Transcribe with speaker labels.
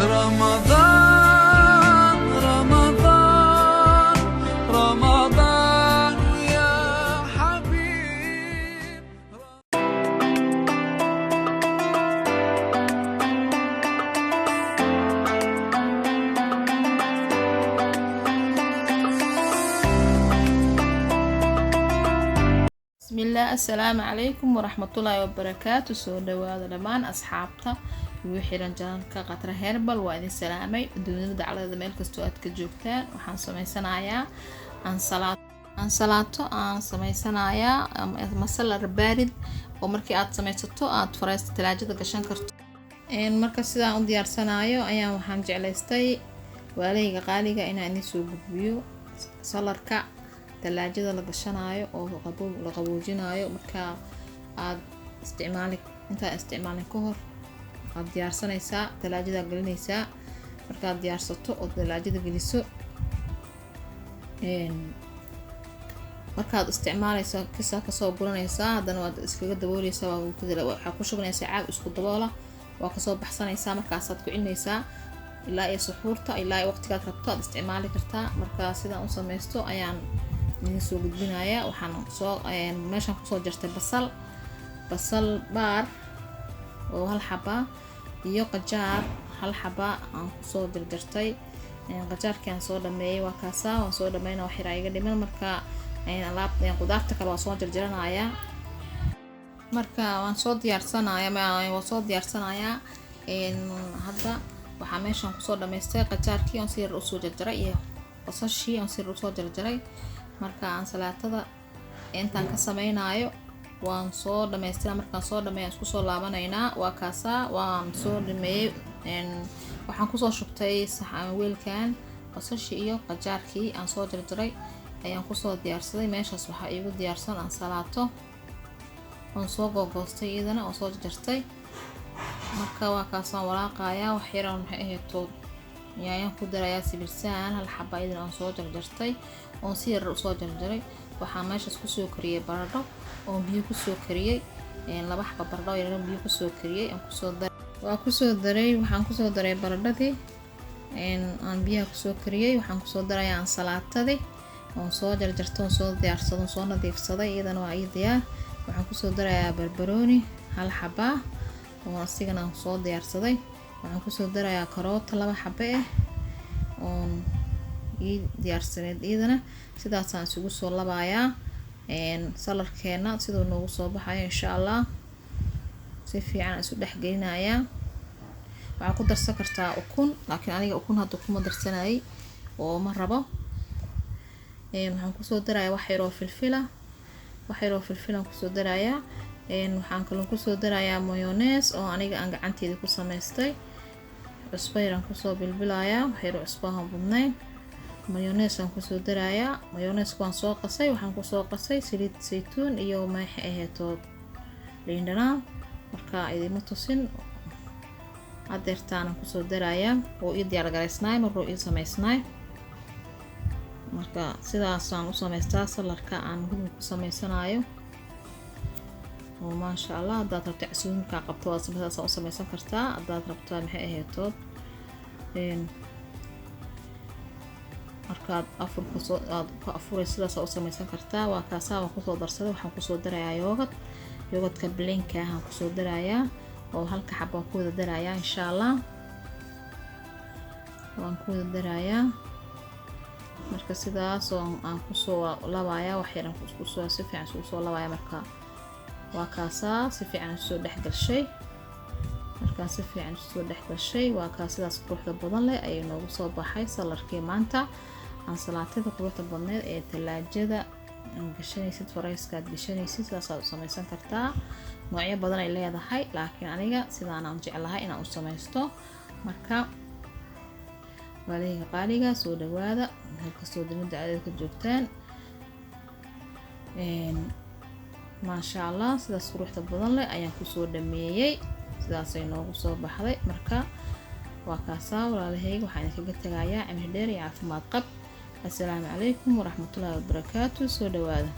Speaker 1: رمضان رمضان رمضان يا حبيب.
Speaker 2: Bismillaah, assalaamu calaykum waraxmatullaahi wabarakaatu. Soo dhawaada dhammaan asxaabta igu xiran channelka Qatra Herbal. Waa idin salaamay adduunyada dacladeeda meel kastoo aad ka joogtaan. Waxaan sameysanayaa ansalaato aan sameysanayaa, masalar baarid oo markii aad sameysato aad fareysta talaajada gashan karto. Marka sidaan u diyaarsanayo ayaan waxaan jeclaystay, walaalahayga qaaliga, inaan idin soo gudbiyo salarka talaajada la gashanayo oo qabow la qaboojinayo. Marka aad isticmaali, intaad isticmaalin ka hor aad diyaarsanaysaa, talaajada gelinaysaa. Markaad diyaarsato oo talaajada geliso, markaad isticmaaleyso kisa kasoo guranaysaa, haddana waad iskaga dabooleysaa. Waxaa ku shubanaysaa caag isku daboola, waa kasoo baxsanaysaa, markaasaad ku celinaysaa ilaa iyo suxuurta, ilaa iyo waqtigaad rabto aad isticmaali kartaa. Marka sidaan u sameysto ayaan idin soo gudbinayaa. Waxaan soo meeshaan kusoo jartay basal, basal baar oo hal xaba iyo qajaar hal xaba aan kusoo jarjartay. Qajaarkii aan soo dhameeyay waa kaasaa, waan soo dhameyna, wax yar iga dhiman. Marka alaab qudaarta kale waa soo jarjaranayaa. Marka waan soo diyaarsanayaa, waan soo diyaarsanayaa. Hadda waxaa meeshaan kusoo dhameystay qajaarkii oon si yar usoo jarjaray iyo basashii oon si yar usoo jarjaray. Marka ansalaatada intaan ka sameynayo waan soo dhameystira. Markaan soo dhameeyo isku soo laabanaynaa. Waa kaasaa, waan soo dhameeyey. Waxaan kusoo shubtay saxan weelkan basashii iyo qajaarkii aan soo jarjaray ayaan kusoo diyaarsaday. Meeshaas waxaa iigu diyaarsan ansalaato oon soo googoostay iyadana oo soo jarjartay. Marka waa kaasaan walaaqayaa. Wax yaraan maxay ahayd yaayaan ku darayaa, sibirsaan hal xaba iyadana oon soo jarjartay, oon si yar usoo jarjaray. Waxaa meeshaas kusoo kariyay baradho oon biyo kusoo kariyay, laba xaba baradho yar biyo kusoo kariyay aan kusoo daray. Waa kusoo daray, waxaan kusoo daray baradhadii aan biyaha kusoo kariyay. Waxaan kusoo darayaa ansalaatadii oon soo jarjartay, oon soo diyaarsaday, oon soo nadiifsaday, iyadana waa ii diyaar. Waxaan kusoo darayaa barbarooni hal xaba oo asigana aan soo diyaarsaday. Waxaan kusoo darayaa karooto laba xabe ah oon ii diyaarsaneyd iyadana. Sidaasaan isugu soo labayaa salarkeena siduu noogu soo baxayo, insha Allah. Si fiican isu dhex gelinayaa. Waxaa ku darsan kartaa ukun, laakiin aniga ukun hadda kuma darsanayay oo ma rabo. Waxaan kusoo darayaa wax yaroo filfila, wax yaroo filfilaan kusoo darayaa. Waxaan kaloo kusoo darayaa mayonnaise oo aniga aan gacanteeda ku samaystay. Cusbo yaraan kusoo bilbilayaa, wax yaroo cusbahan badnayn mayonnaise aan kusoo darayaa. Mayonnaise waan soo qasay, waxaan kusoo qasay saliid saytuun iyo maxay ahayd liin dhanaan. Marka idima tusin, hadeertaanan kusoo darayaa oo ii diyaar garaysnaay maruu ii samaysnaay. Marka sidaasaan u samaystaa salarka aan guriga ku sameysanayo oo maasha Allah. Haddaad rabto casuumkaa qabto, waad sidaas u sameysan kartaa. Haddaad rabto maxay ahayd markaad afurka soo aad ku afuray, sidaas u sameysan kartaa. Waa kaasaa, waan kusoo darsaday. Waxaan kusoo darayaa yogurt, yogurtka plainka ah kusoo darayaa oo halka xab waan ku wada darayaa, insha Allah waan ku wada darayaa. Marka sidaas oo aan kusoo labayaa, wax yar aan kusoo si fiican isugu soo labaya. Marka waa kaasaa, si fiican isu soo dhex gashay. Markaan si fiican isu soo dhex gashay, waa kaa, sidaas quruxda badan leh ayay noogu soo baxay salarkii maanta, ansalaatada quruxda badneed ee talaajada gashanaysid, fareyska aad gashanaysid. Sidaasaad u samaysan kartaa. Noocyo badan ay leedahay, laakiin aniga sidaanaan jeclahay inaan u samaysto. Marka walaalahayga qaaliga, soo dhawaada halkastoo dunida aad ka joogtaan. Maasha Allah, sidaas quruxda badan leh ayaan kusoo dhameeyey, sidaasay noogu soo baxday. Marka waa kaasaa, walaalahayga, waxaan idinkaga tagayaa cimri dheer iyo caafimaad qab. Assalaamu calaykum waraxmatullaahi wabarakaatu. Soo dhawaada.